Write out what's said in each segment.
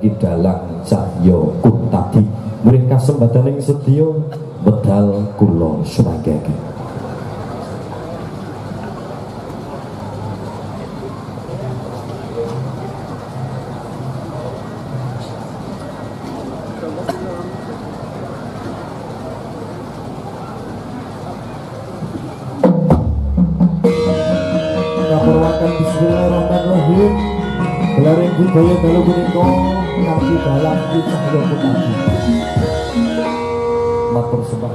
Ki Dalang Cahya Kuntadi. Murih kasembadaning sedya medal kula sumanggaken. Bismillahirrahmanirrahim. Gelaring budaya dalu punika kang Ki Dalang Ki Cahya Kuntadi. Matur sembah.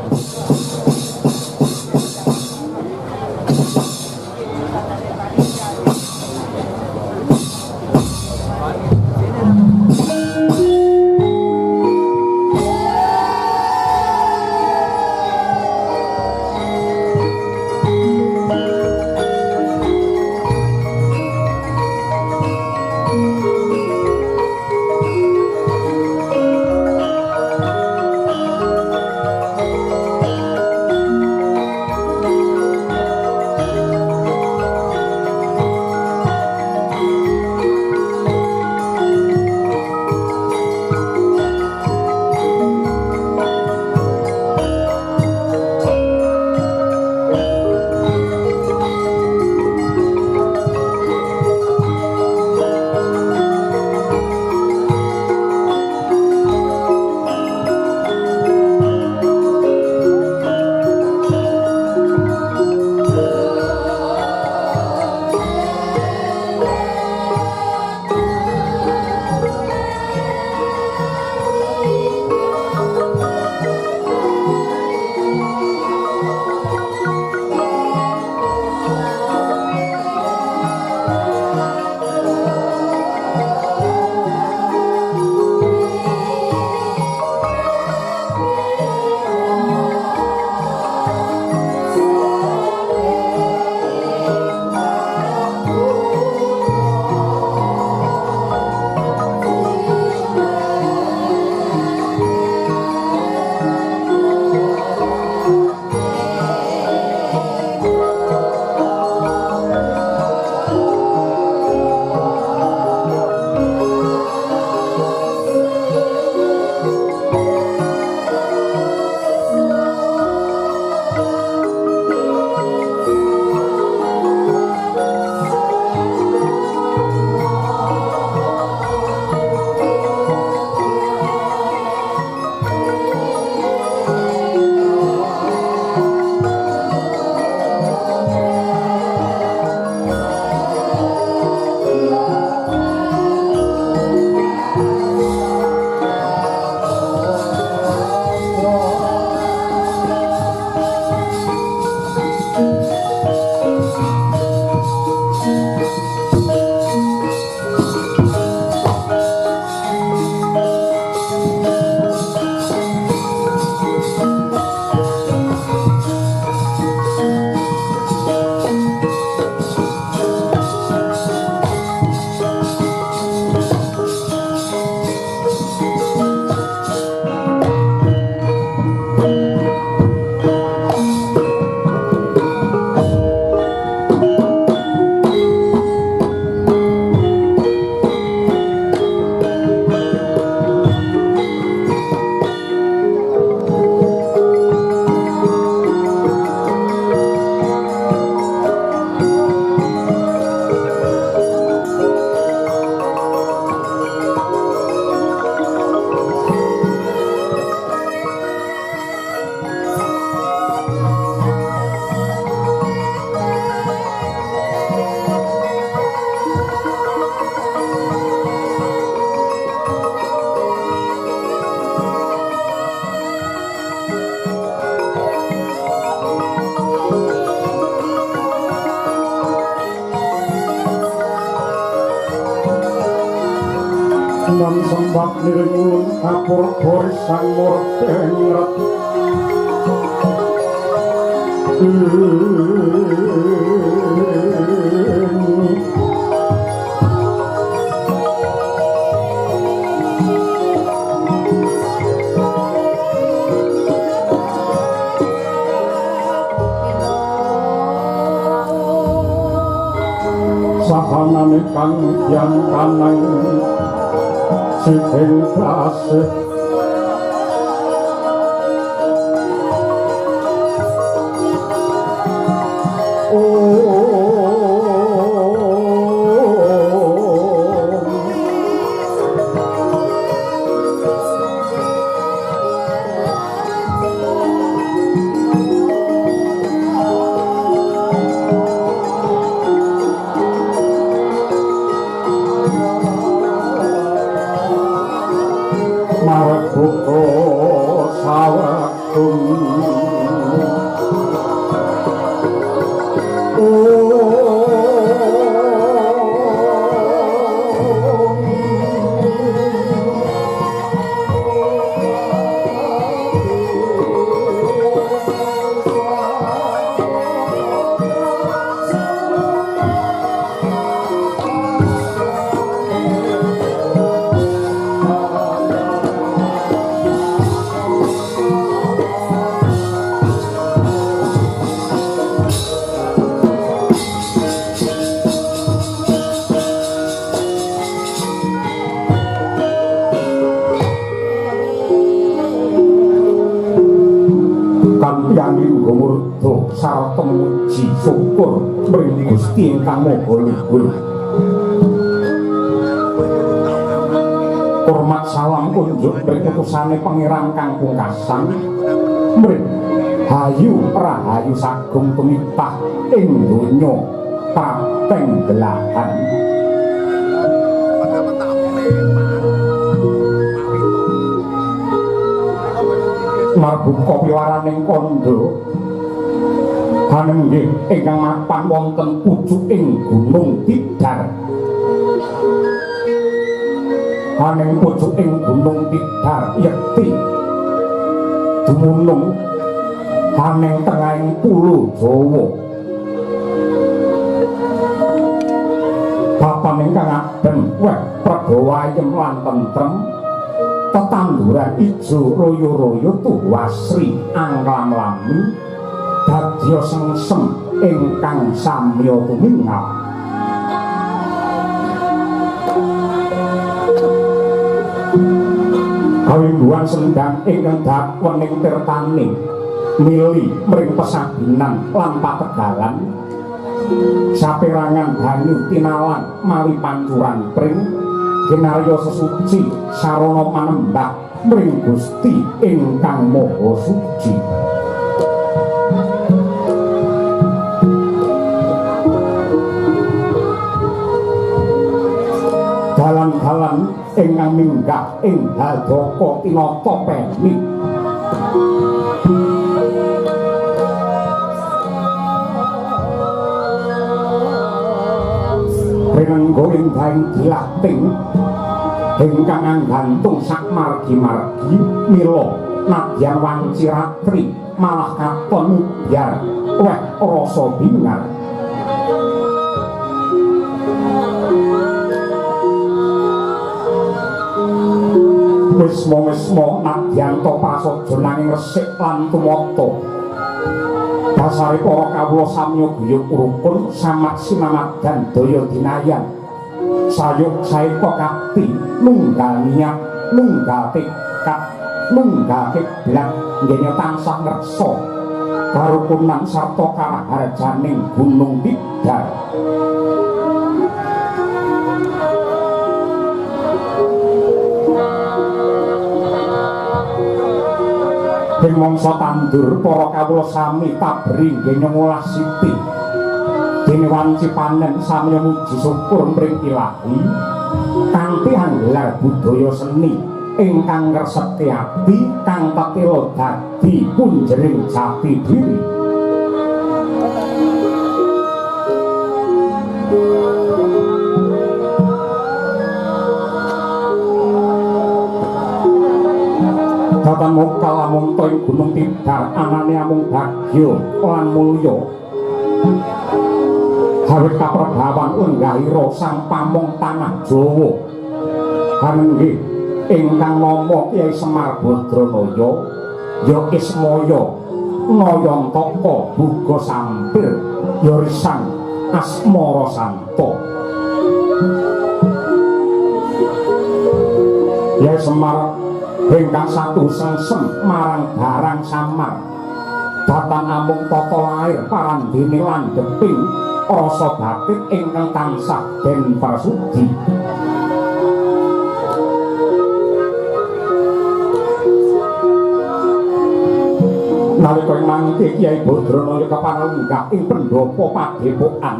Lan sembah niring ulun kapur sang murtengret sahanane kang yang kanang Wajibing kasih sarta muji syukur mring Gusti ingkang Maha Luhur. Hormat salam kunjuk mring utusane Pangeran kang pungkasan mring hayu rahayu sagung tumitah ing donya prapeng belahan. Marbuka piwaraning kandha hanenggih ingkang mapan wonten pucuking Gunung Tidar. Haneng pucuking Gunung Tidar yekti dumunung haneng tengahing Pulo Jawa. Papan ingkang adem weh pregawa ayem lan tentrem, tetanduran ijo royo-royo tuwasri anglam-lami dadya sengsem ingkang samya tumingal. Kawimbuhan sendang ingkang dakwening tirtane mili mring pesaginan lan pategalan, saperangan banyu tinalan mawi pancuran pring kinarya sesuci sarana manembah mring Gusti ingkang Maha Suci. Dalan-dalan ingkang minggah ing Haldaka tinata peni. Rinenggo indahing dilating ingkang anggantung sak margi-margi mila nadyan wanci ratri malah katon biar weh rasa bingar. Wisma-wisma nadyan ta prasaja nanging resik lan tumata. Dasare para kawula samya guyub rukun samat sinamadan daya dinayan. Sayuk saeka kapti nunggal niat, nunggal tekad, nunggal kiblat nggene tansah ngreksa karukunan sarta karaharjaning Gunung Tidar. Ing mangsa tandur para kawula sami tabri nggene ngolah siti. Dene wanci panen samya muji syukur mring Ilahi kanthi anggelar budaya seni ingkang ngreseki ati kang tetela dadi punjering jati diri. Datan muka lamun ing Gunung Tidar anane amung bagya lan mulya. Hawit kaprabawan lenggahira sang pamong tanah Jawa. Hanenggih ingkang nama Kyai Semar Badranaya ya Ismaya Nayantaka buga sampir ya risang asmara santa. Yai Semar ingkang satu sengsem marang barang samar datan amung tata lair parandene landheping rasa batin ingkang tansah den prasudi. Nalika ing mangke Kyai Badranaya kapanlenggah ing pendhapa padhepokan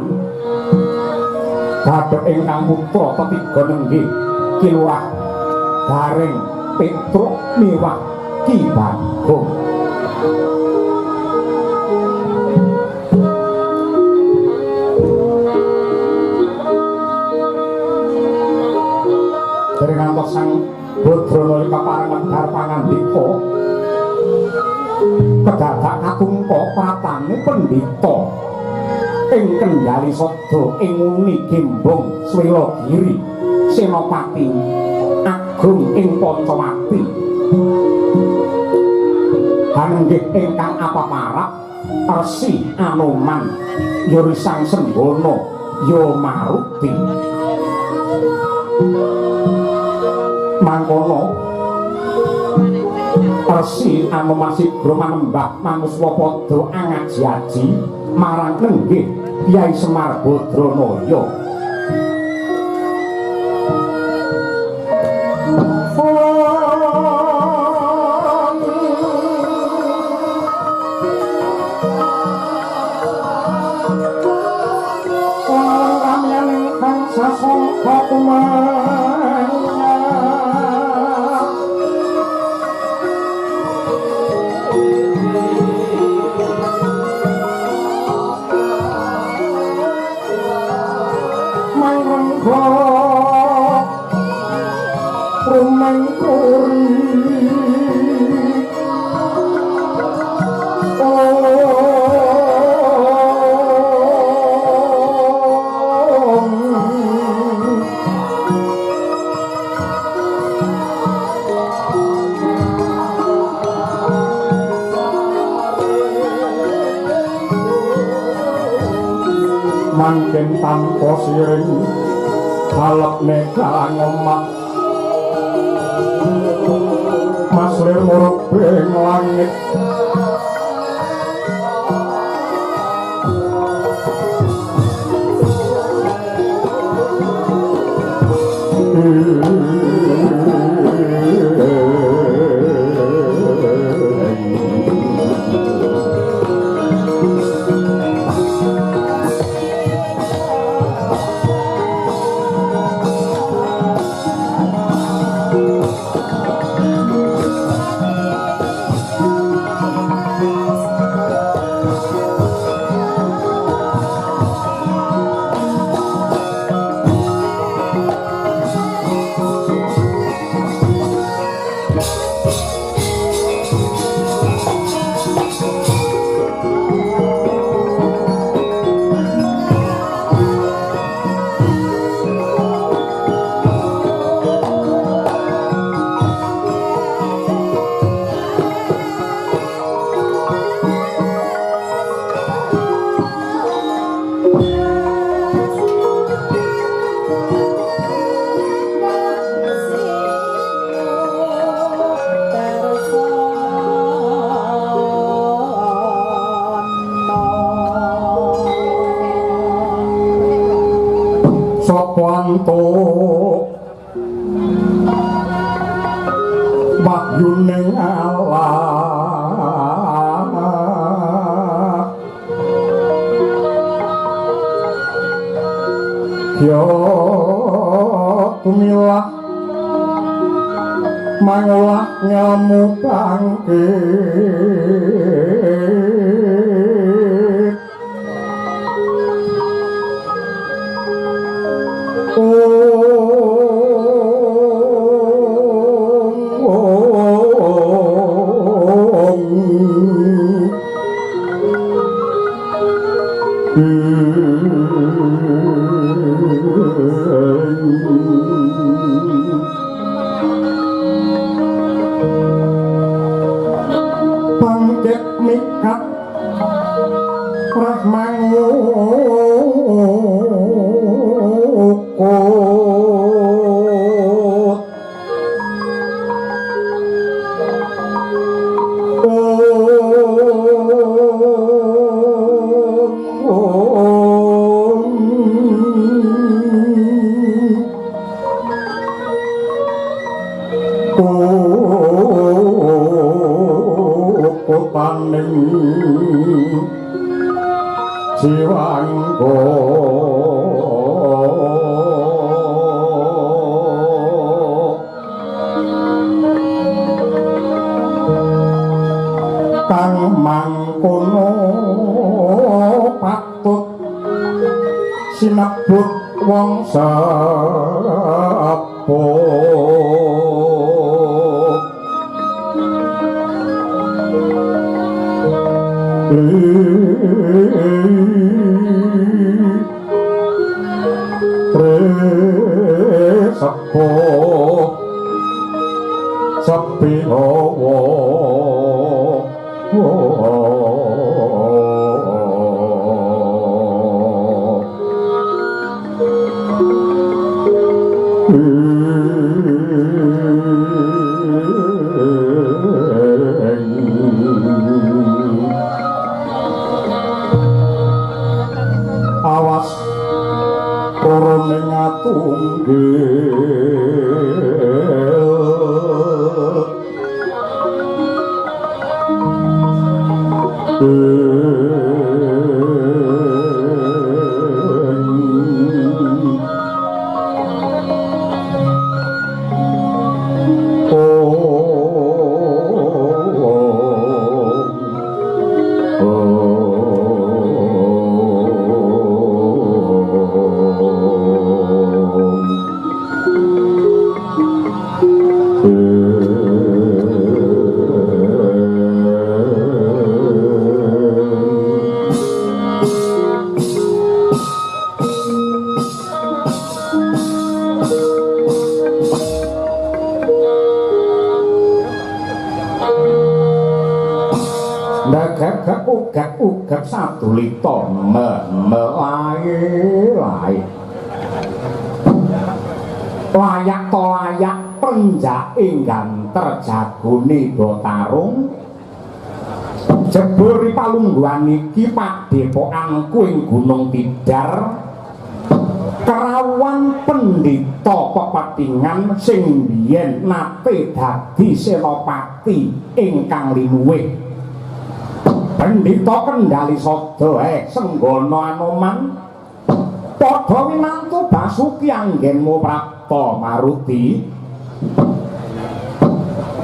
kadhep ingkang putra tetiga nenggih Ki Lurah Gareng Petruk miwah Ki Bagong. Dereng ngantos Sang Badranaya kapareng medhar pangandika kedadak katungka pratane pendhita ing Kendali Sada ing Uni Gembong Swelagiri Senopati Agung ing Pancawati hanenggih ingkang apaparap Resi Anoman ya Risang Sembana ya Maruti. Mangkono Resi Anoman sigra manembah manuswa padha angaji-aji marang nenggih Kyai Semar Badranaya. Mangken tanpa siring alepne kalang omah maslir murubing langit antuk wahyuning Allah ya tumilah mangolah ngelmu bangkit. Bangkit mikat Kutaning jiwangga kang mangkono patut sinebut wong sepuh. Sepuh sepi hawa. Awas turune ngatunggil Ugak sadulita me-me-lae-lae layak to layak prenjake ganter jagone Batarung jebul palungguhan iki padhepokanku ing Gunung Tidar kerawan pendhita pepethingan sing biyen nate dadi senopati ingkang linuwih. Pendhita Kendali Sada Senggana Anoman padha winantu Basuki anggenmu prapta maruti.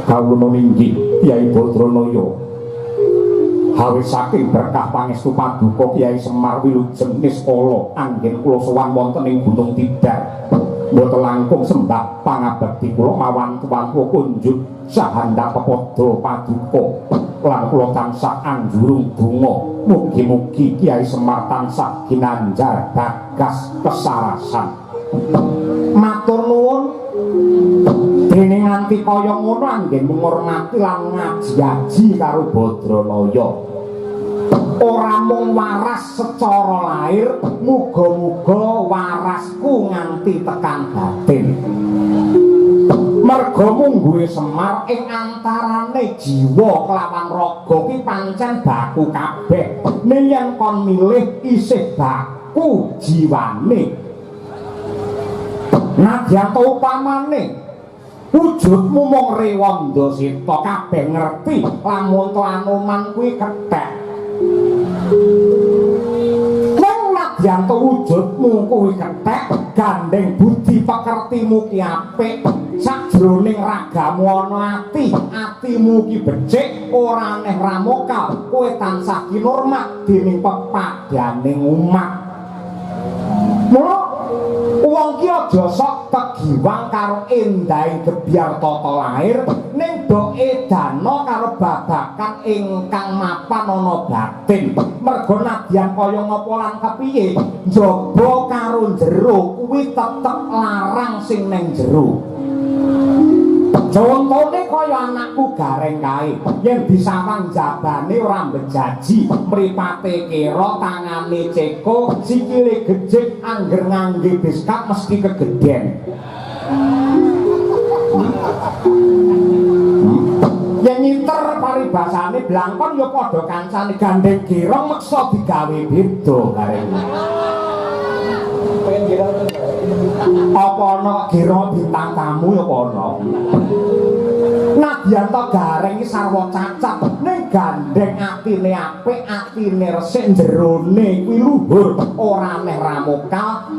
Kawula ninggi Kyai Badranaya hawis saking berkah pangestu paduka Kyai Semar wilujeng niskala anggen kula sowan wonten ing Gunung Tidar mboten langkung sembah pangabekti kula mawantu-wantu kunjuk sahandap pepadha paduka lan kula tansah anjurung donga mugi-mugi Kyai Semar tansah ginanjar bagas kesarasan. Matur nuwun dene nganti kaya ngono anggenmu ngurmati lan ngaji-aji karo Badranaya. Ora mung waras secara lahir, muga-muga warasku nganti tekan batin. Merga mungguhe Semar ing antarane jiwa kelawan raga ki pancen baku kabeh. Ning yen kon milih isih baku jiwane. Nadyan ta upamane wujudmu mung rewanda seta kabeh ngerti lamun to Anoman kuwi kethek. Mung nadyan ta wujudmu kuwi kethek, gandeng budi pekertimu ki apik. Sajroning ragamu ana ati, atimu ki becik, ora aneh ramokal, kowe tansah kinurmat dening pepadaning umat. Mula wong ki aja sok kegiwang karo endahe gebyar tata lahir, ning do edana karo babakan ingkang mapan ana batin. Merga nadyan kaya ngapa lan kepiye, njaba karo jero kuwi tetep larang sing ning jero. Contone kaya anakku Gareng kae, yen disawang jabane ora mbejaji, mripate kera, tangane ceko, sikile gejik, angger ngangge beskap mesti kegeden. Yen nyiter paribasane blangkon ya padha kancane, gandeng gerong meksa digawe beda Gareng. Apa ana gerong bintang tamu ya apa ana? Nadyan to Gareng iki sarwa cacat, ning gandeng atine apik, atine resik, jerone kuwi luhur, ora aneh ramokal.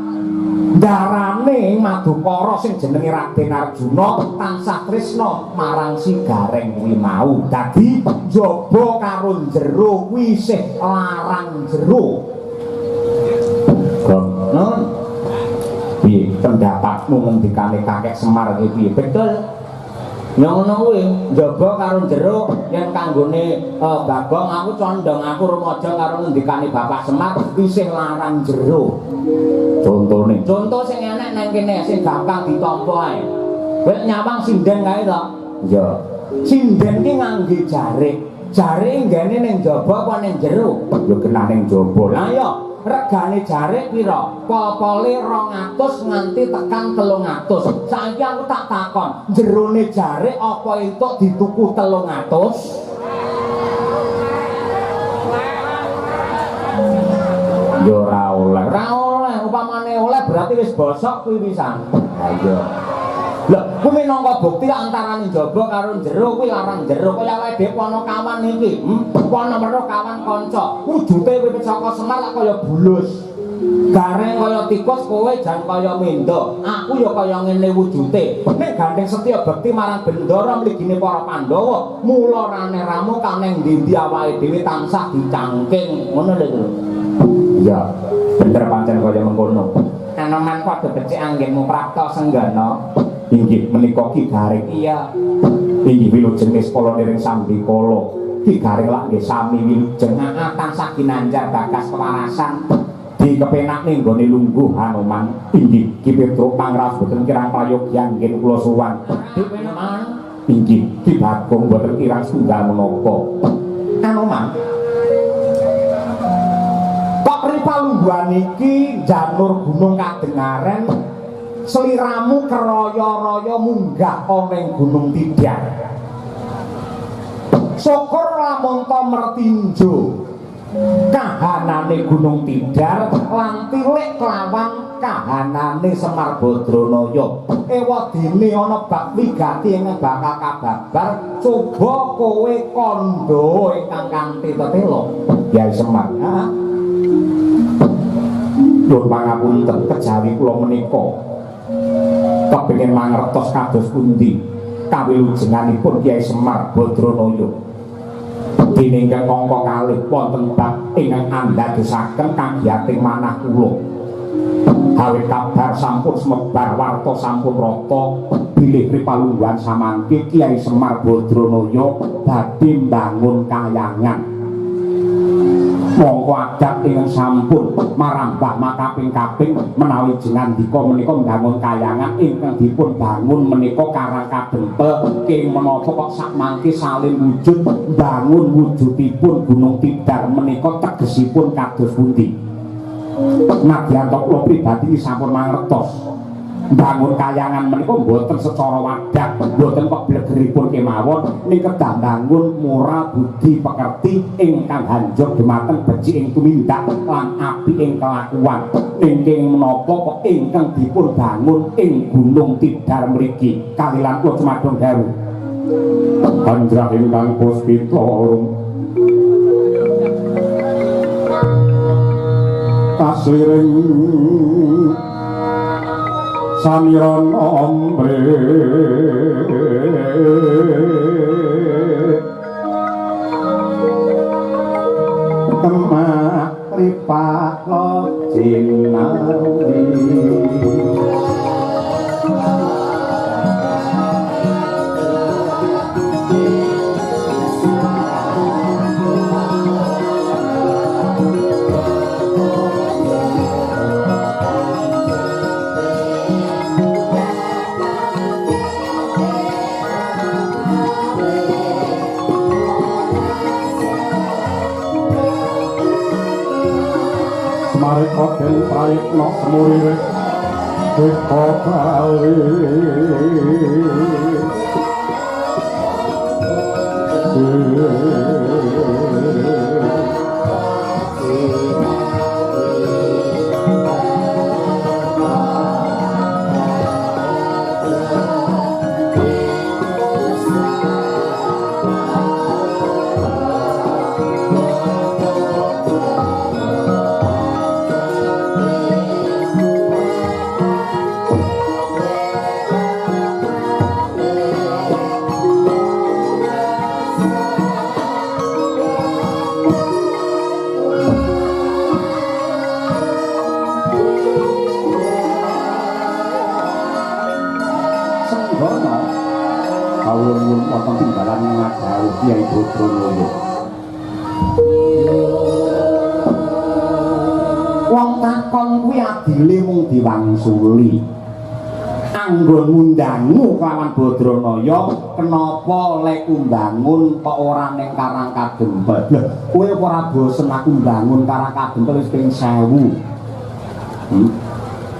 Darane Madukara sing jenenge Raden Arjuna tansah tresna marang si Gareng kuwi mau. Dadi njaba karo jero kuwi isih larang jero. Gong. Piye pendapatmu ngendikane Kakek Semar iki piye? Betul. Ya ngono kuwi, njaba karo jero yen kanggone Bagong aku condong aku rumaja karo ngendikane Bapak Semar isih larang jero. Contone. Conto sing enek nang kene sing gampang ditampa ae. Kowe nyawang sinden kae to? Iya. Sinden ki ngangge jarik. Jarik nggene ning njaba apa ning jero? Ya genah ning njaba. Lah iya, regane jarik pira? Popole 200 nganti tekan 300. Saiki aku tak takon, jerone jarik apa entuk dituku 300? Ya ora oleh. Ora oleh, upamane oleh berarti wis bosok kuwi pisan. Ha iya. Lho, kuwi minangka bukti antarane njaba karo jero kuwi larang jero. Kaya awake dhewe ana kawan iki, ana weruh kawan kanca. Wujude kuwi saka Semar lak kaya bulus. Gareng kaya tikus, kowe jan kaya mendo. Aku ya kaya ngene wujude. Nek gandeng setya bekti marang Bendara mligine para Pandhawa, mula rane ramu kaneng ndi-ndi awake dhewe tansah dicangking. Ngono lho, Tru. Iya, bener pancen kaya mengkono. Anoman padha becik anggenmu prapta senggana. Inggih menika Ki Gareng. Iya. Inggih wilujeng niskala niring sambikala. Ki Gareng lak nggih sami wilujeng. Heeh, tansah ginanjar bagas kewarasan. Dikepenakne nggone lungguh Hanoman. Inggih Ki Petruk pangraos boten kirang prayogi anggen kula sowan. Dipenaman. Inggih Ki Bagong boten kirang setunggal menapa. Hanoman. Kok ripalungguhan iki janur gunung kadengaren sliramu keraya-raya munggah ana ing Gunung Tidar. Syukur lamun ta mertinjo kahanane Gunung Tidar lan tilik kelawan kahanane Semar Badranaya. Ewadene ana bab wigati ingkang bakal kababar, coba kowe kandha ingkang kanthi tetela. Kyai Semar. Heeh. Nyuwun pangapunten kejawi kula menika kepengin mangertos kados pundi kawilujenganipun Kyai Semar Badranaya. Dene ingkang angka kalih wonten bab ingkang andadosaken kagiyating manah kula. Awit kabar sampun semebar warta sampun rata bilih ripalungguhan samangke Kyai Semar Badranaya badhe mbangun kayangan. Mongko adat ingkang sampun marambah makaping-kaping menawi jengandika menika mbangun kayangan ingkang dipun bangun menika karang kadempel king menapa kok sakmangke salin wujud mbangun wujudipun Gunung Tidar menika tegesipun kados pundi. Nadyan to kula pribadi sampun mangertos mbangun kayangan menika mboten secara wadah, mboten kok blegeripun kemawon, ning kedah mbangun moral budi pekerti ingkang hanjog dumateng becik ing tumindak lan apik ing kelakuan. Ning kenging menapa kok ingkang dipun bangun ing Gunung Tidar mriki kalilan kula cumadong dawuh. Anjrah ingkang puspita tasliring samiran ombre kemak ripalo jinawi. Mareka den prayitna semurire deka bali. Kula nuwun wonten timbalan ngadhawuh Kyai Badranaya. Wong takon kuwi adile mung diwangsuli. Anggon ngundangu kelawan Badranaya, kenapa lek mbangun kok ora ning Karang Kadempel? Lho, kowe ora bosen aku mbangun Karang Kadempel wis ping 1000.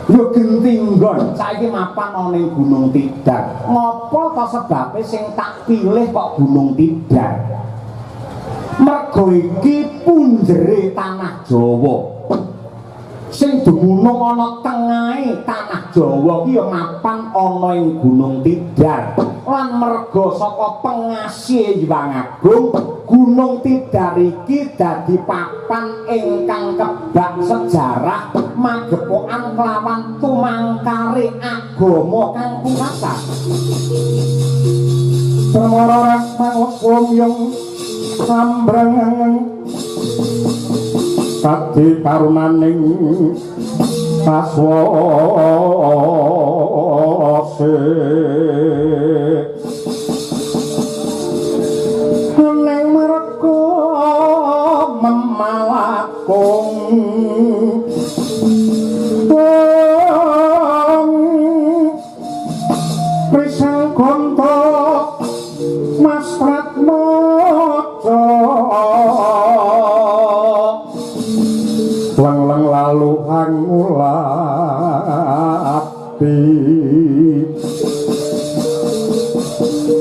Yo genti nggon, saiki mapan ana ning Gunung Tidar. Ngopo to sebabe sing tak pilih kok Gunung Tidar? Mergo iki punjere tanah Jawa. Sing dumunung ana tengahe tanah Jawa ki ya mapan ana ing Gunung Tidar. Lan merga saka pengasihe Hyang Agung, Gunung Tidar iki dadi papan ingkang kebak sejarah magepokan kelawan tumangkare agama kang pungkasan. Permara mangukum yung sambreng kadi karunaning kaswase ning merga memalakung prisang gonto Mas Pratmojo leng-leng lalu angulati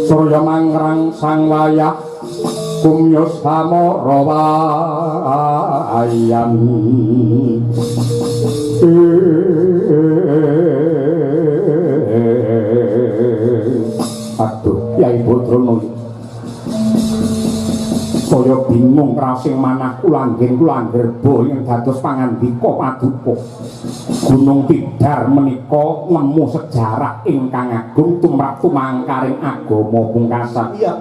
surya mangrang sang wayah kumyus samara wayan. Aduh, Kyai Badranaya saya bingung rasing manah kulanggen kulanggerba ing dados pangandika paduka. Gunung Tidar menika nemu sejarah ingkang agung tumrap tumangkaring agama pungkasan. Iya.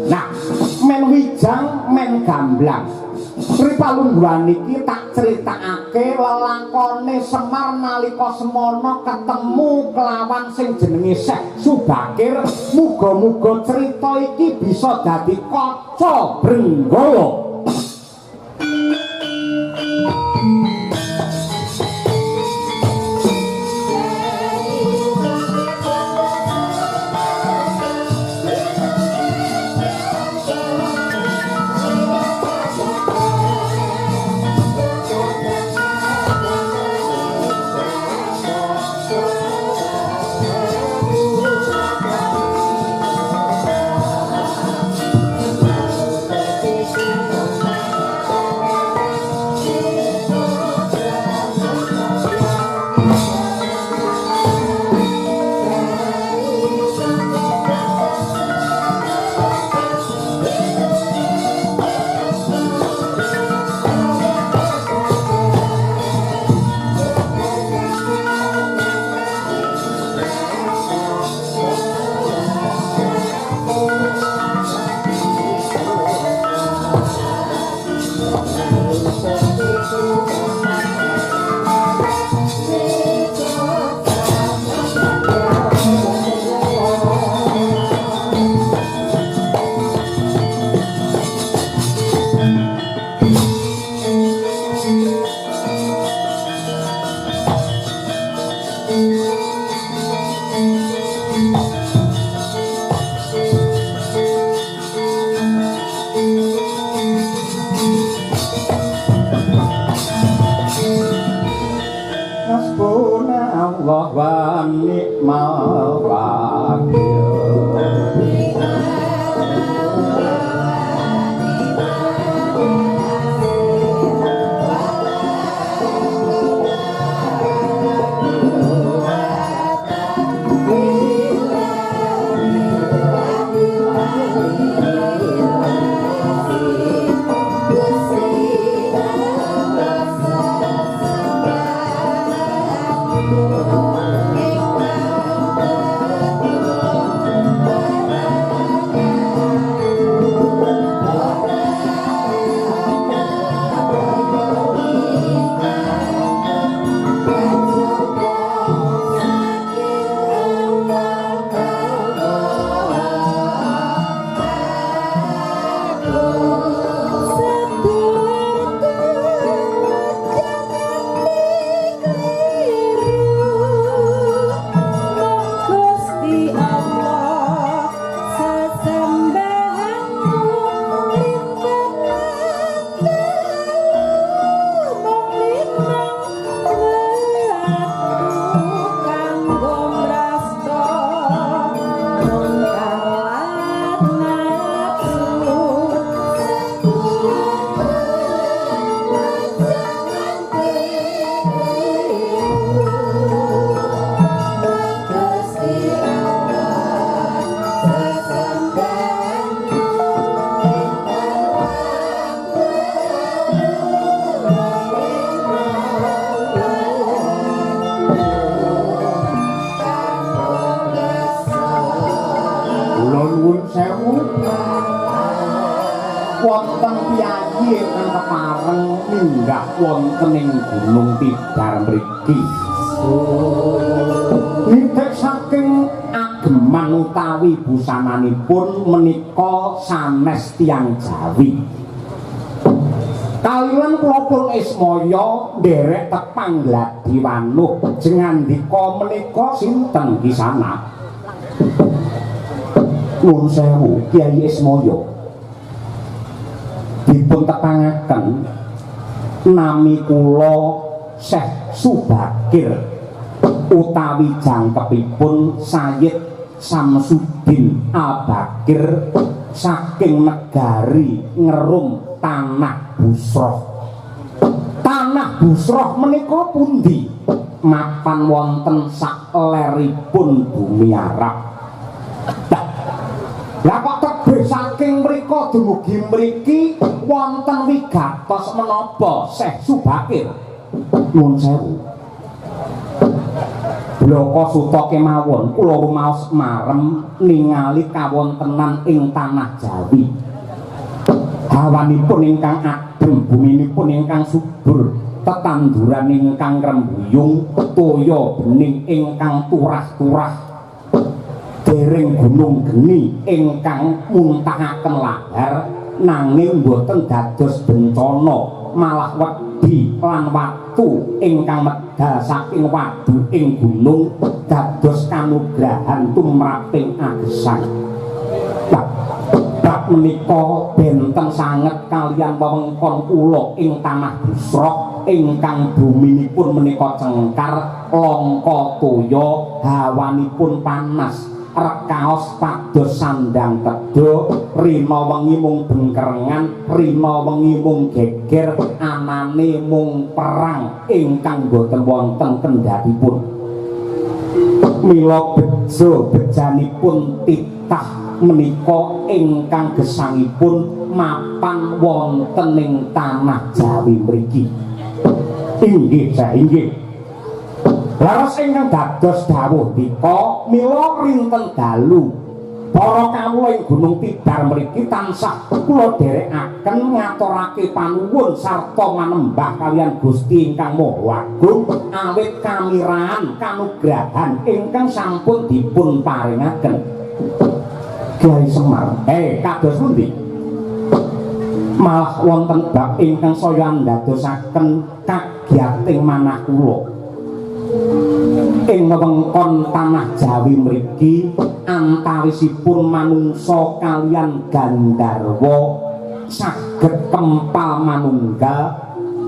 Nah, men wijang men gamblang. Pripalungguhan iki tak critakake lelakone Semar nalika semana ketemu kelawan sing jenenge Syekh Subakir. Muga-muga cerita iki bisa dadi kaca brenggala. Thank you. Sewu, wonten piyayi ingkang kepareng minggah wonten ing Gunung Tidar mriki. Nitik saking ageman utawi busananipun menika sanes tiyang Jawi. Kaliyan kula pun Ismaya nderek tepang gladi wanuh jengandika menika sinten kisana? Nuwun sewu Kyai Ismaya. Dipun tepangaken nami kula Syekh Subakir utawi jangkepipun Sayyid Samsudin Al-Bakir saking negari Ngerum Tanah Busroh. Tanah Busroh menika pundi? Mapan wonten sakleripun bumi Arab. Lah kok tebih saking mriko dumugi mriki wonten wigatos menapa Syekh Subakir? Nuwun sewu. Bloko suta kemawon kula rumaos marem ningali kawontenan ing tanah Jawi. Hawanipun ingkang adem, buminipun ingkang subur, tetanduran ingkang rembuyung, toya bening ingkang turah-turah. Dereng gunung geni ingkang muntahaken lahar nanging boten dados bencana, malah wedi lan watu ingkang medal saking wadu ing gunung dados kanugrahan tumraping agesang. Bab menika benten sanget kaliyan wewengkon kula ing tanah Busroh ingkang buminipun menika cengkar, langka toya, hawanipun panas, rekaos pados sandang tedha, rina wengi mung bengkerengan, rina wengi mung geger, anane mung perang ingkang boten wonten kendhatipun. Mila bejo bejanipun titah menika ingkang gesangipun mapan wonten ing tanah Jawi mriki. Inggih, inggih. Laras ingkang dados dawuh dika mila rinten dalu para kawula ing Gunung Tidar mriki tansah kula dherekaken ngaturake panuwun sarta manembah kaliyan Gusti ingkang Maha Agung awit kamirahan kanugrahan ingkang sampun dipun paringaken. Kyai Semar, kados pundi? Malah wonten bab ingkang saya ndadosaken kagiyating manah kula. Ing wewengkon tanah Jawi mriki antawisipun manungsa kaliyan gandharwa saged kempal manunggal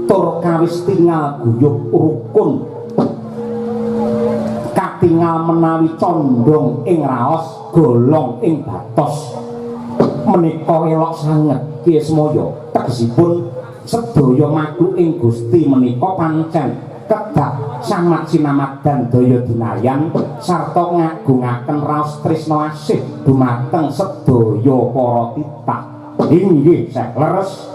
tur kawis tingal guyub rukun, katingal menawi condong ing raos golong ing batos. Menika elok sanget Ki Ismaya, tegesipun sedaya makhluk ing Gusti menika pancen kedah samat sinamadan daya dinayan sarta ngagungaken raos tresna asih dumateng sedaya para titah. Inggih, leres.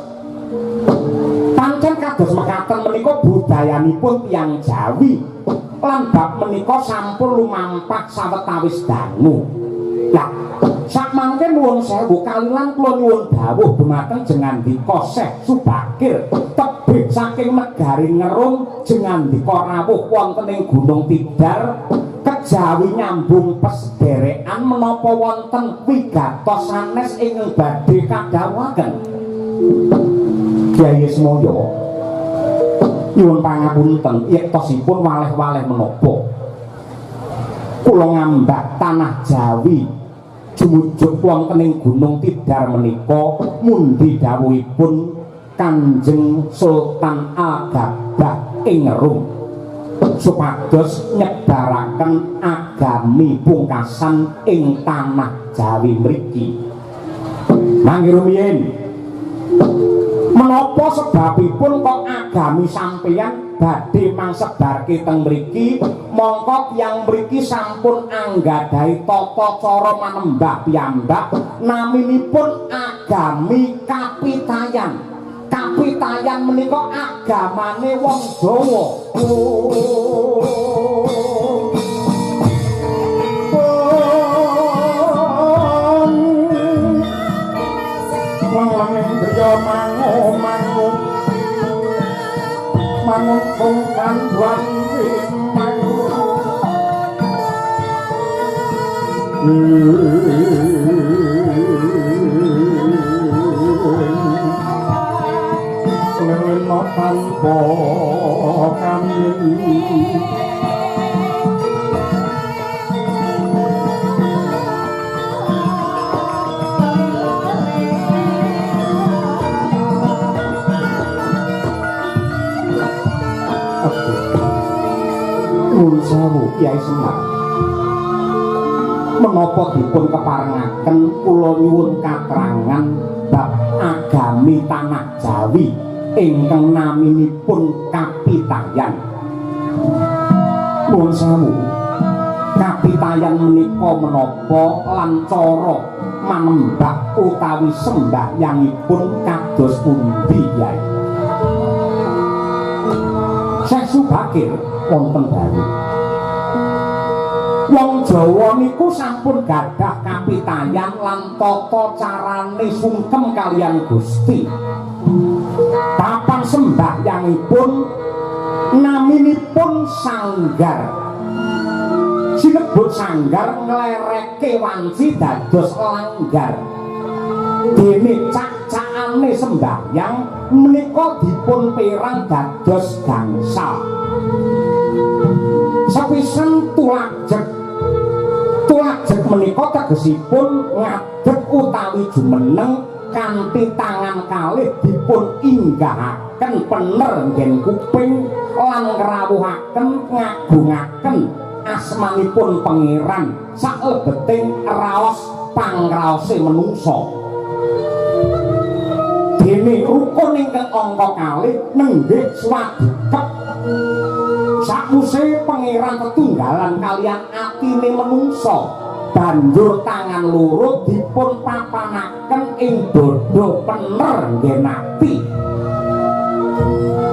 Pancen kados mekaten menika budayanipun tiyang Jawi lan bab menika sampun lumampah sawetawis dangu. Lah sakmangke nuwun sewu kaliyan kula nyuwun dawuh dumateng jengandika Syekh Subakir tebih saking negari Ngerum jengandika rawuh wonten ing Gunung Tidar kejawi nyambung pesederekan menapa wonten wigatos sanes ingkang badhe kadhawuhaken. Kyai Ismaya nyuwun pangapunten yektosipun waleh-waleh menapa kula ngambak tanah Jawi jumujuk wonten ing Gunung Tidar menika mundi dawuhipun Kanjeng Sultan Al-Gabah ing Rum supados nyebaraken agami pungkasan ing tanah Jawi mriki. Mangke rumiyin menapa sebabipun kok agami sampeyan badhe mangsebarke teng mriki, mongko tiyang mriki sampun anggadhahi tata cara manembah piyambak naminipun agami Kapitayan. Kapitayan menika agamane wong Jawa. Manguntung kanduan timeng lena tanpa kami. Nuwun sewu Kyai Semar, menapa dipun keparengaken kula nyuwun katrangan bab agami tanah Jawi ingkang naminipun Kapitayan. Nuwun sewu, Kapitayan menika menapa lan cara manembah utawi sembahyangipun kados pundi Kyai? Syekh Subakir wonten dalu. Wong Jawa niku sampun gadah kapitayan lan tata carane sungkem kaliyan Gusti. Papan sembahyangipun naminipun sanggar. Sinebut sanggar nglereke wanci dados langgar. Dene cak-cakane sembahyang menika dipun perang dados gangsal. Sepisan tulajeg. Tulajeg menika tegesipun ngadeg utawi jumeneng kanthi tangan kalih dipun inggahaken pener nggen kuping lan ngrawuhaken ngagungaken asmanipun Pangeran saklebeting raos pangraose menungsa. Dene rukun ingkang angka kalih nenggih swadikep. Sakwise Pangeran tetunggalan kaliyan atine menungsa, banjur tangan loro dipun papanaken ing dada pener nggen ati.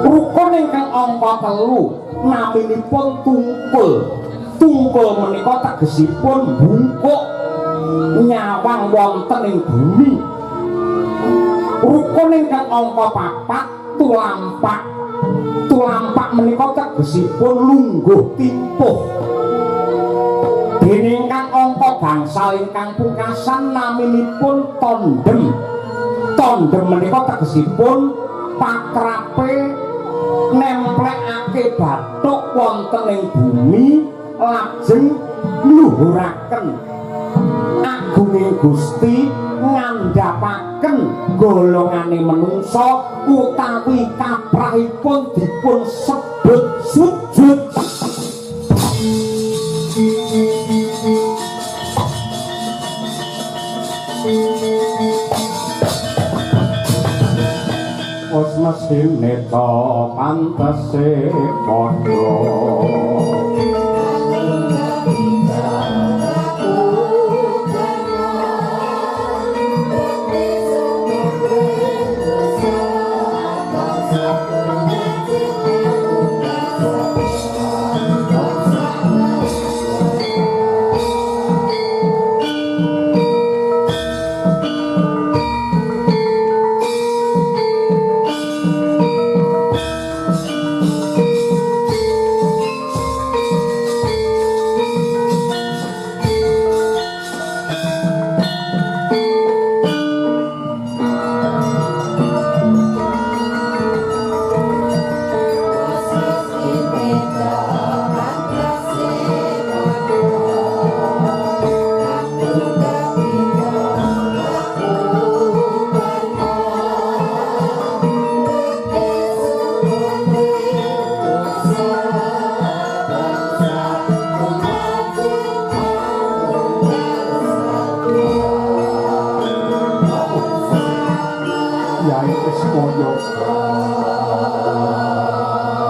Rukun ingkang angka telu naminipun tungkul. Tungkul menika tegesipun bungkuk nyawang wonten ing bumi. Rukun ingkang angka papat tulampak. Tulampak menika tegesipun lungguh timpuh. Dene ingkang angka gangsal ingkang pungkasan naminipun tondem. Tondem menika tegesipun patrape nemplekake bathuk wonten ing bumi lajeng ngluhuraken agunge Gusti ngandhapaken golongane menungsa utawi kaprahipun dipun sebut sujud. Wis mesthine ta pantese padha.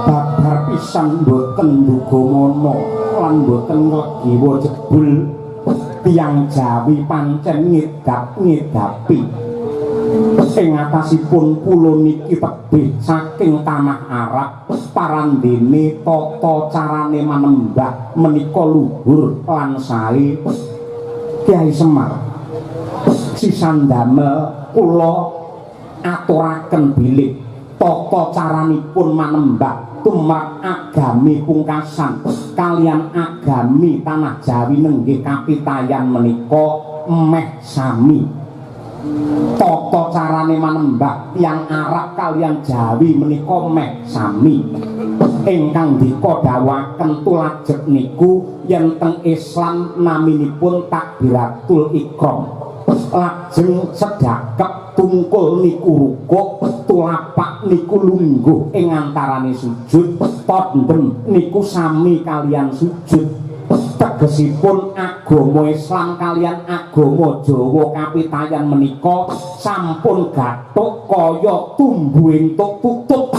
Babar pisan mboten nduga lan mboten nglegiwa jebul tiyang Jawi pancen ngedap-ngedapi ing atasipun pulo niki tebih saking tanah Arab parandene tata carane manembah menika luhur lan sae. Kyai Semar sisan damel kula aturaken bilih tata caranipun manembah Tumrap agami pungkasan kalian agami tanah Jawi nenggih kapitayan menika meh sami. Tata carane manembah tiyang Arab kalian Jawi menika meh sami. Ingkang dika dawuhaken tulajeg niku yen teng Islam naminipun takbiratul ikram. Lajeng sedhakep tungkul niku rukuk, tulapak niku lungguh ing antarane sujud, tandem niku sami kalian sujud. Tegesipun agama Islam kalian agama Jawa kapitayan menika sampun gathuk kaya tumbu entuk tutup.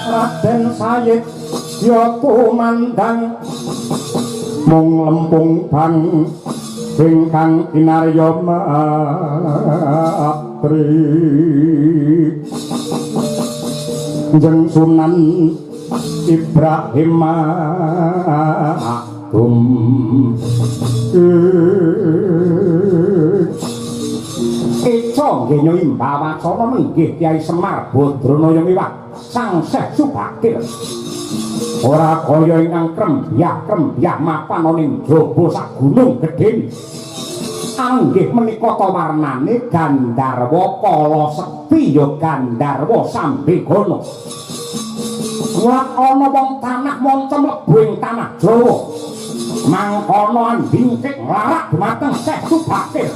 Raden Sayid ya tumandang mung lempung bang ingkang kinarya matri Jeng Sunan Ibrahim Makdum. Eca nggih nyimba wacana menggih Kyai Semar Badranaya miwah Sang Syekh Subakir. Ora kaya ingkang krembyah-krembyah mapan ana ing jaba sak gunung gedhe. Anggih menika ta warnane Gandharwa Kala Sekti ya Gandharwa Sambegana. Ora ana wong tanah manca mlebu ing tanah Jawa. Mangkono andingkik nglarak dumateng Syekh Subakir.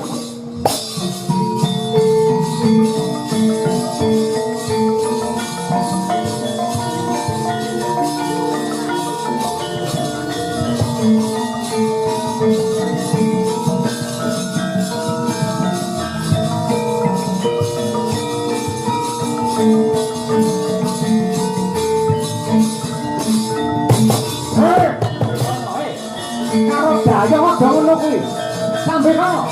Karo daya aja ngono kuwi. Sampe kono.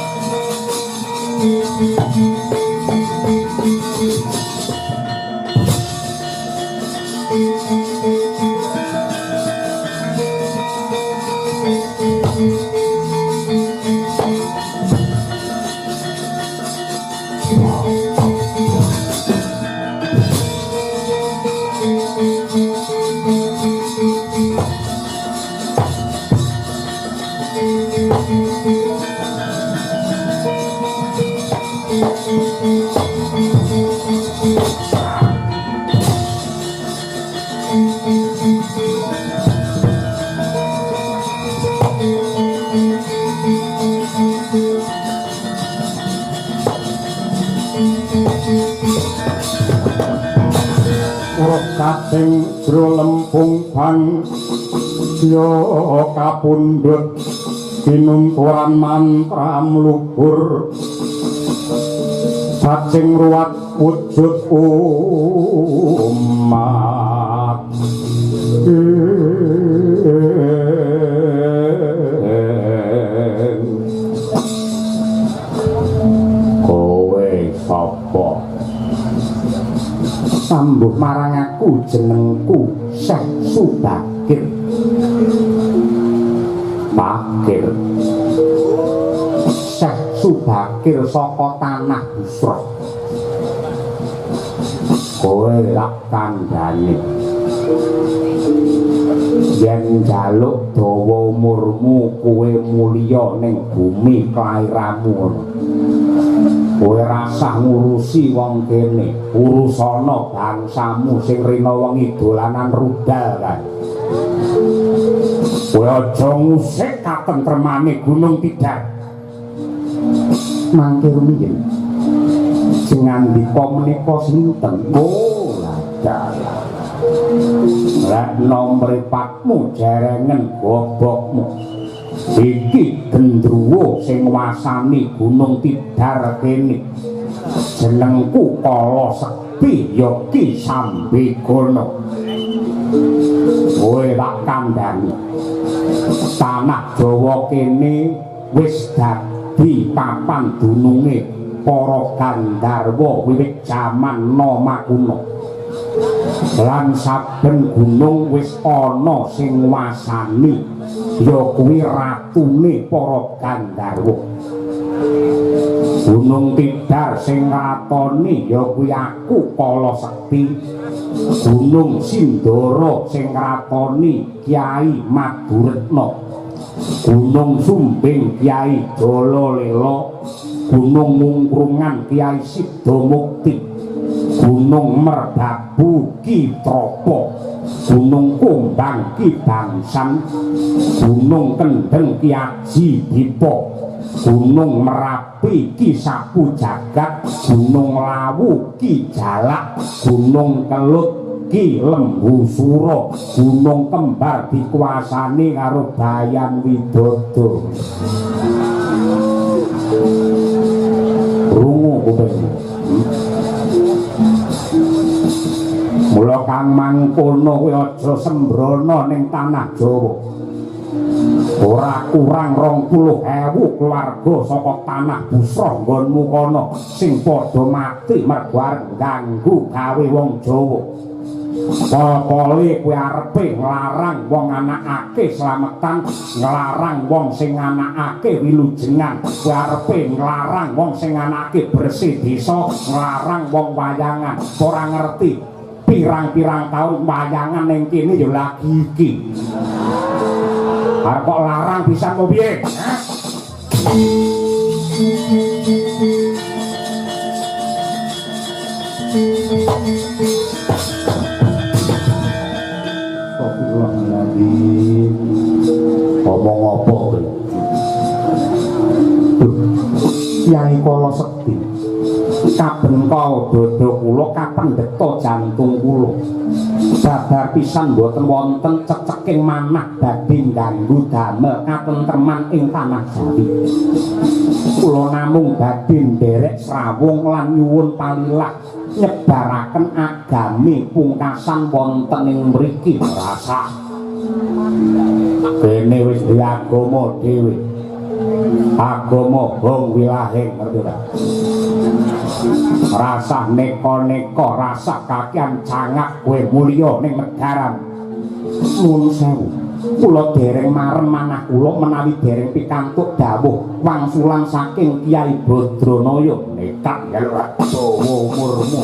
Kating jro lempung bang ya kapundhut kinunturan mantra mlubur cacing ruwat wujud umat. Kowe sapa? Sambuh marang aku jenengku Syekh Subakir. Bakir Syekh Subakir saka tanah Busra. Kowe lak kandhane yen njaluk dawa umurmu kowe mulya ning bumi kelairamu. Kowe rasah ngurusi wong kene, urusana bangsamu sing rina wengi dolanan rudal kae. Kowe aja ngusik katentremane Gunung Tidar. Mangke rumiyin sing ngandika menika sinten? Oh, ladalah. Rekna mripatmu jerengen gobokmu. Iki gendruwo sing nguasani Gunung Tidar kene. Jenengku Kala Sekti ya Ki Sambegana. Kowe tak kandhani. Tanah Jawa kene wis dadi papan dununge para gandharwa wiwit jaman Nama kuno. Lan saben gunung wis ana sing nguasani, ya kuwi ratune para gandharwa. Gunung Tidar sing ngratoni ya kuwi aku Kala Sekti. Gunung Sindoro sing ngratoni Kyai Maduretna. Gunung Sumbing Kyai Jalalela. Gunung Mungkrungan Kyai Sidamukti. Gunung Merbabu Ki Trapa. Gunung Kumbang Ki Bangsan. Gunung Kendeng Ki Aji Dipa. Gunung Merapi Ki Sapu Jagat. Gunung Lawu Ki Jalak. Gunung Kelut Ki Lembu Sura. Gunung Kembar dikuasani karo Bayan Widodo. Rungu kupingmu. Mula kang mangkono kuwi aja sembrono ning tanah Jawa. Ora kurang 20.000 keluarga saka tanah Busra nggonmu kono sing padha mati mergo arep ganggu gawe wong Jawa. Pol-pole kuwi arepe nglarang wong anakake slametan, nglarang wong sing anakake wilujengan, kuwi arepe nglarang wong sing anakake bersih desa, nglarang wong wayangan. Ora ngerti pirang-pirang taun wayangan ning kene ya lagi iki. Arep kok larang pisan kok piye? Astagfirullahaladzim. Ngomong apa kowe? Kyai Kala Sekti, kabengkal dada kula, kapendheta jantung kula. Babar pisan mboten wonten ceceking manah badhe ngganggu damel katentreman ing tanah Jawi. Kula namung badhe nderek srawung lan nyuwun palilah nyebaraken agami pungkasan wonten ing mriki. Rasa kene wis duwe agama dhewe. Agama Hong Wilahing, ngerti ora? Rasah neka-neka, rasah kakean cangak kowe mulya ning negaran. Nuwun sewu, kula dereng marem manah kula menawi dereng pikantuk dawuh wangsulan saking Kyai Badranaya. Nekat njaluk ora dawa umurmu.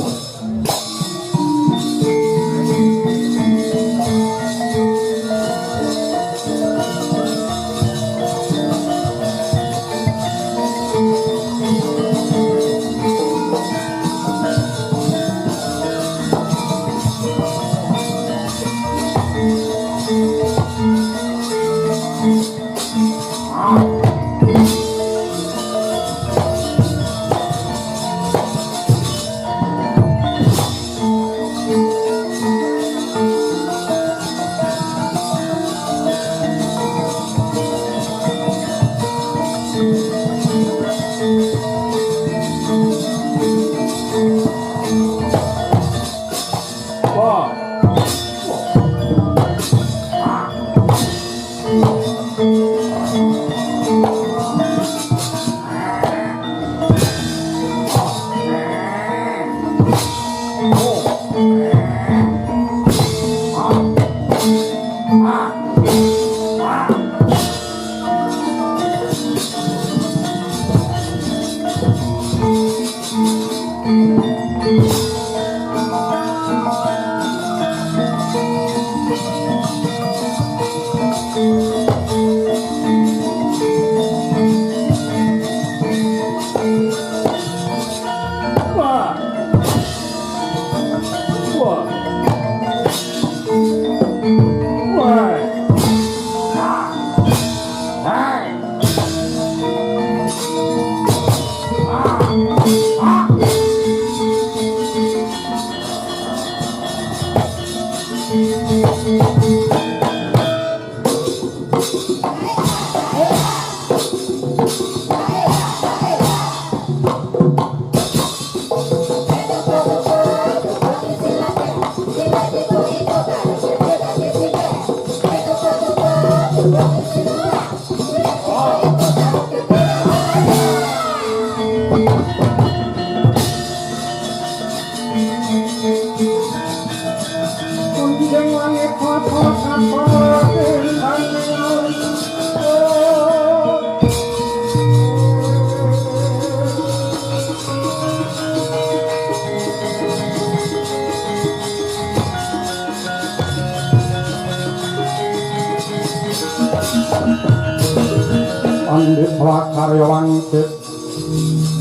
Pandit swakarya wangsit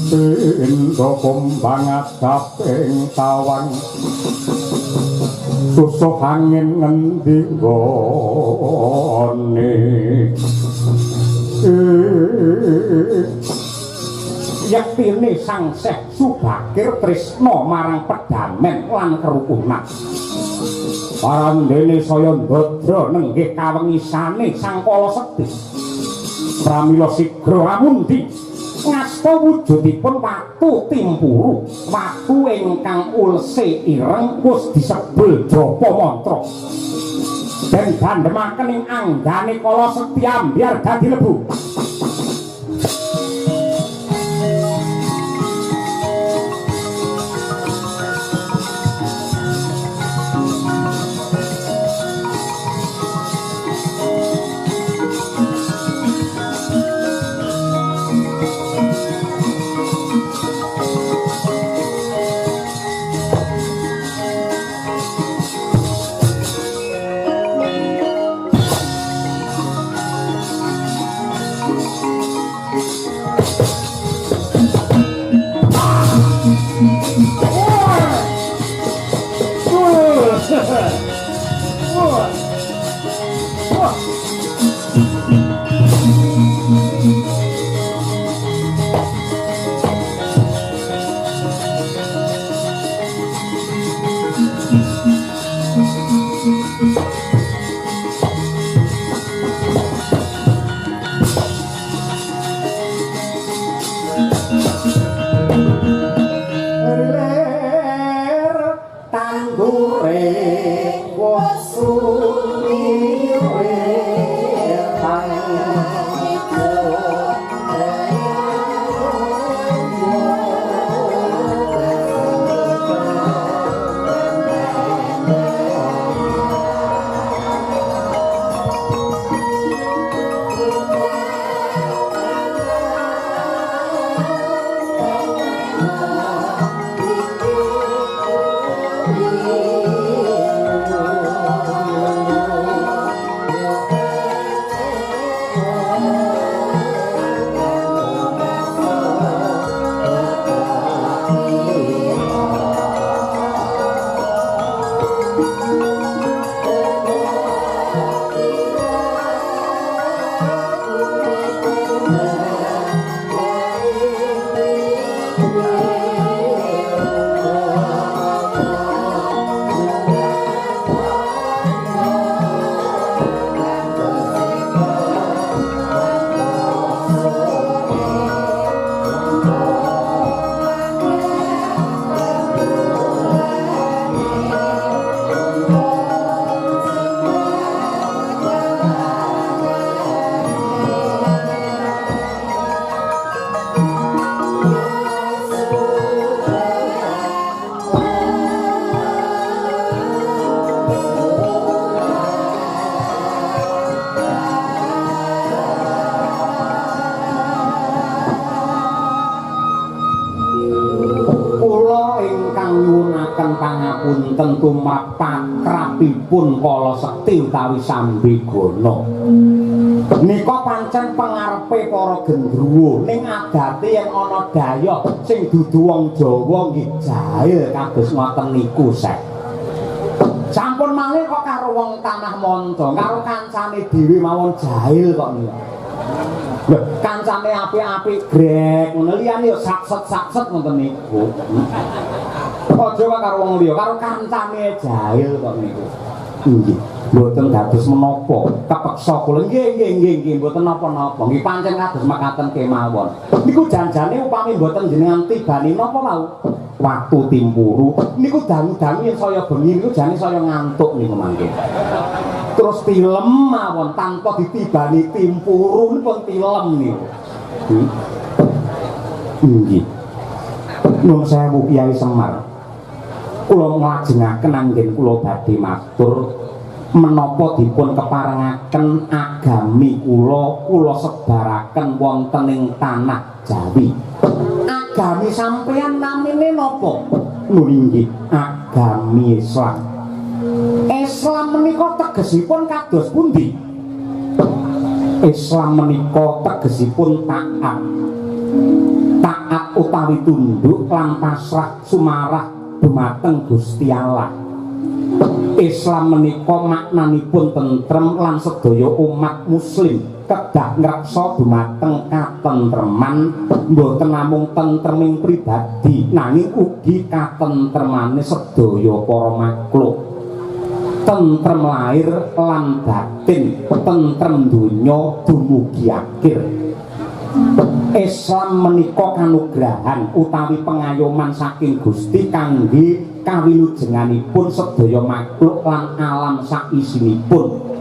pindha kumbang adaping tawang susuh angin ngendi nggone. Yektine Sang Syekh Subakir tresna marang pedamen lan kerukunan. Parandene saya ndadra nenggih kawengisane Sang Kala Sekti. Pramila sigra amundi ngasta wujudipun watu timpuru, watu ingkang ulse ireng wis disebul japa mantra. Den dandhemaken ing anggane Kala Sekti ambyar dadi lebu. Pangapunten tumrap pakrapipun Kala Sekti utawi Sambigana. Nika pancen pengarepe para gendruwo ning adate yen ana dayoh sing dudu wong Jawa nggih jahil kados ngoten niku Sek. Sampun malih kok karo wong tanah manca, karo kancane dhewe mawon jahil kok niku. Lho, kancane apik-apik grek ngono liyane yo sakset-sakset ngoten niku. Aja kok karo wong liya, karo kancane jahil kok niku. Nggih, mboten dados menapa, kepeksa kula. Nggih, nggih, nggih, nggih, mboten napa-napa. Nggih pancen kados mekaten kemawon. Niku janjane upami mboten jenengan tibani napa wau? Watu timpuru niku dangu-dangu yen saya bengi niku jane saya ngantuk niku mangke. Terus tilem mawon tanpa ditibani timpuru pun tilem niku. Nggih. Nuwun sewu Kyai Semar. Kula nglajengaken anggen kula badhe matur menapa dipun keparengaken agami kula kula sebaraken wonten ing tanah Jawi. Agami sampeyan namine napa? Lho inggih, agami Islam. Islam menika tegesipun kados pundi? Islam menika tegesipun taat. Taat utawi tunduk lan pasrah sumarah dumateng Gusti Allah. Islam menika maknanipun tentrem lan sedaya umat muslim kedah ngreksa dumateng katentreman, mboten namung tentreming pribadi nanging ugi katentremane sedaya para makhluk. Tentrem lahir lan batin, tentrem donya dumugi akhir. Islam menika kanugrahan utawi pengayoman saking Gusti kangge kawilujenganipun sedaya makhluk lan alam saisinipun.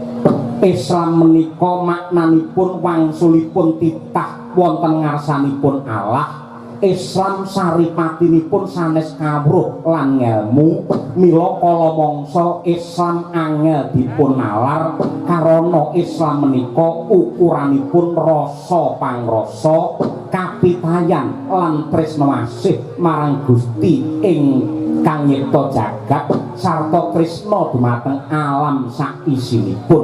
Islam menika maknanipun wangsulipun titah wonten ngarsanipun Allah. Islam saripatinipun sanes kawruh lan ngelmu, mila kala mangsa Islam angel dipun nalar karana Islam menika ukuranipun rasa pangrasa, kapitayan lan tresna asih marang Gusti ingkang nyipta jagat sarta tresna dumateng alam saisinipun.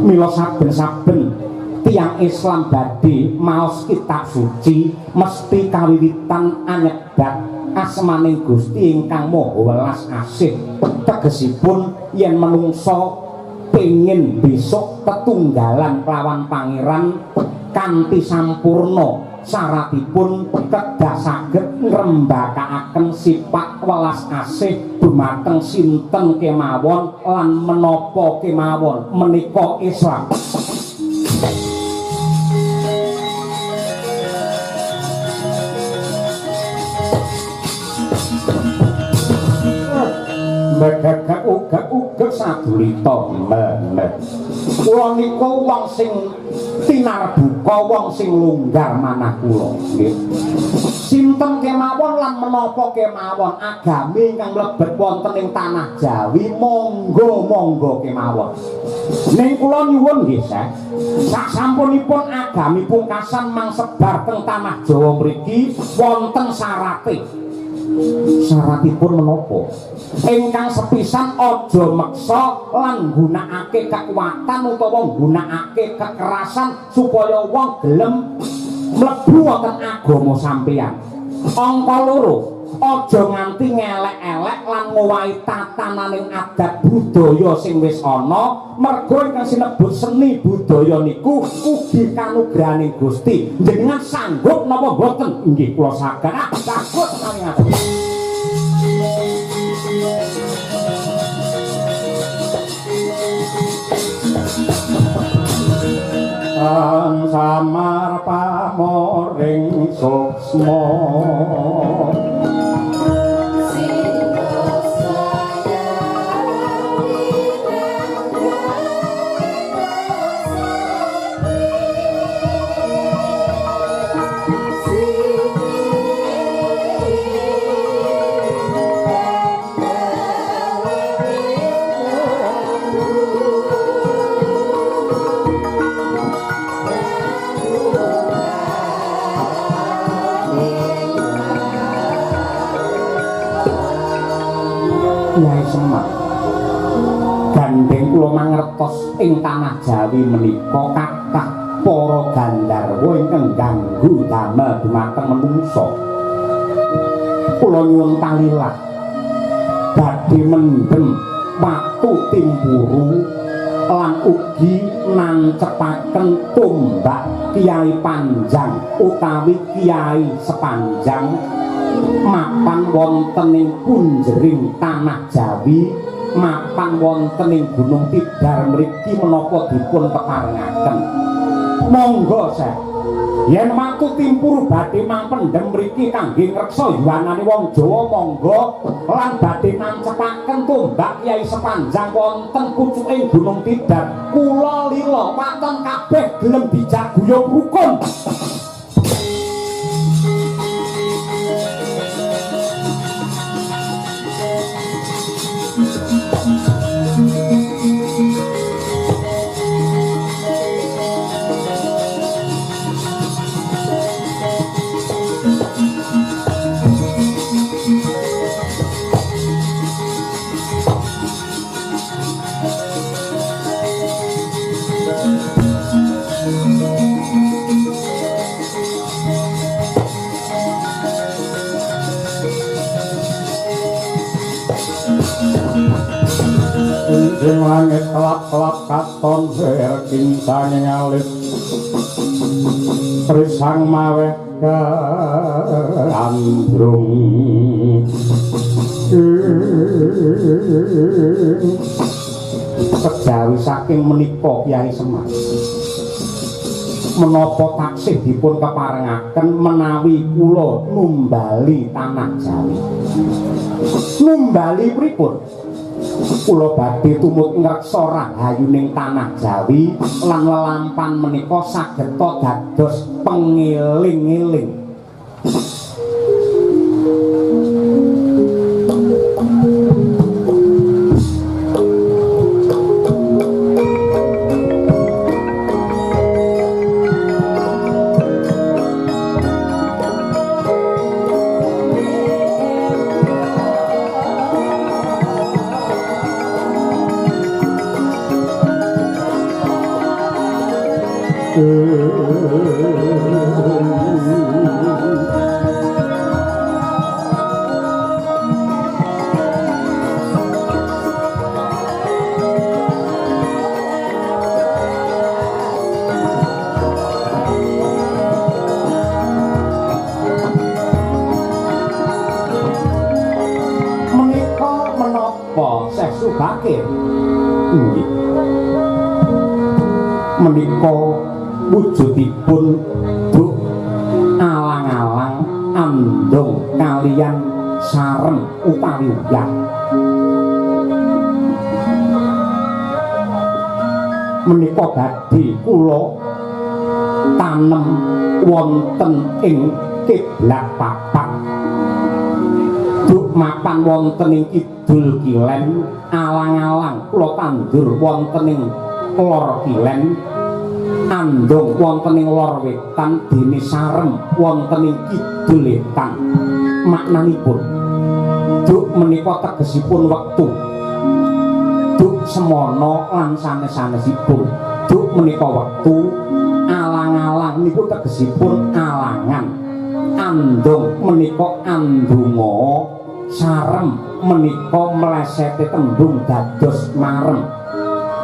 Mila saben-saben tiyang Islam badhe maos kitab suci mesti kawiwitan anyebat asmaning Gusti ingkang Maha Welas Asih. Tegesipun yen menungsa pengin besok tetunggalan kelawan Pangeran kanthi sampurna, syaratipun kedah saged ngrembakakaken sifat welas asih dumateng sinten kemawon lan menapa kemawon. Menika Islam. Megegek ugek-ugek sadulita menek. Kula niku wong sing tinarbuka, wong sing longgar manah kula nggih. Sinten kemawon lan menapa kemawon agami ingkang mlebet wonten ing tanah Jawi monggo-monggo kemawon. Ning kula nyuwun nggih, Syekh, sasampunipun agami pungkasan mangsebar teng tanah Jawa mriki wonten syarate. Syaratipun menapa? Ingkang sepisan aja meksa lan nggunakake kekuatan utawa nggunakake kekerasan supaya wong gelem mlebu wonten agama sampeyan. Angka loro, aja nganti ngelek-elek lan ngowahi tatananing adat budaya sing wis ana, merga ingkang sinebut seni budaya niku ugi kanugrahaning Gusti. Jenengan sanggup napa mboten? Inggih kula saged. Ah, saged menawi ngaten. Ang samar pamoring suksma Kyai Semar, gandeng kula mangertos ing tanah Jawi menika kathah para gandharwa ingkang ganggu damel dumateng menungsa. Kula nyuwun palilah badhe mendhem watu timpuru lan ugi nancepaken tombak Kyai Panjang utawi Kyai Sepanjang mapan wonten ing punjering tanah Jawi, mapan wonten ing Gunung Tidar mriki menapa dipun keparengaken. Monggo, Syekh. Yen watu timpuru badhe mangpendhem mriki kangge ngreksa yuwanane wong Jawa monggo, lan badhe nancepaken tombak Kyai Sepanjang wonten pucuking Gunung Tidar. Kula lila waton kabeh gelem dijak guyub rukun. Ing langit kelap-kelap katon wer kincanging alit risang maweh gandrung. Kejawi saking menika Kyai Semar, menapa taksih dipun keparengaken menawi kula numbali tanah Jawi? Numbali pripun? Kula badhe tumut ngreksa rahayuning tanah Jawi lan lelampan menika sageta dados pengeling-eling. Menika menapa Syekh Subakir? Nggih. Menika wujudipun duk alang-alang andong kaliyan sarem utawi uyah. Menika badhe kula tanem wonten ing kiblat papat. Duk mapan wonten ing kidul kilen, alang-alang kula tandur wonten ing lor kilen, andong wonten ing lor wetan, dene sarem wonten ing kidul wetan. Maknanipun duk menika tegesipun wektu, duk semono lan sanes-sanesipun. Duk menika wektu, alang-alang niku tegesipun alangan, andong menika andonga, sarem menika mlesete tembung dados marem.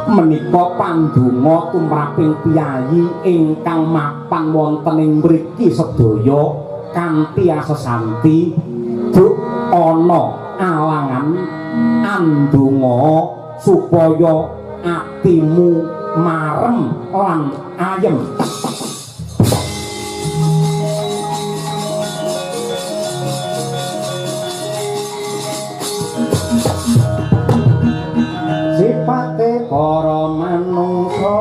Menika pandonga tumraping piyayi ingkang mapan wonten ing mriki sedaya kanthi asesanti duk ana alangan andonga supaya atimu marem lan ayem. Sipate para manungsa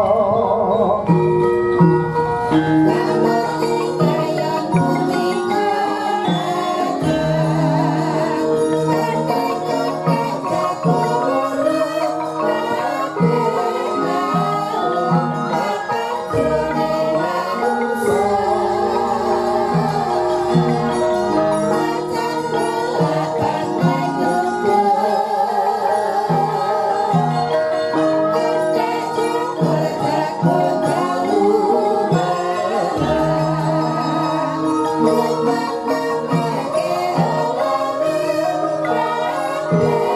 Yeah.